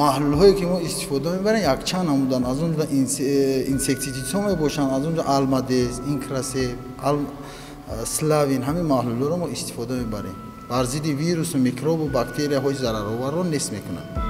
Маҳлулҳое ки мо истифода мебарем, якчанд намуданд. Аз он ҷумла инсектитсидҳо мебошанд, аз он ҷумла Алмадез, Инкрасеп, Славин, ҳамин маҳлулҳоро мо истифода мебарем. Бар зидди вирусу микробу бактерияҳои зарароварро нест мекунанд.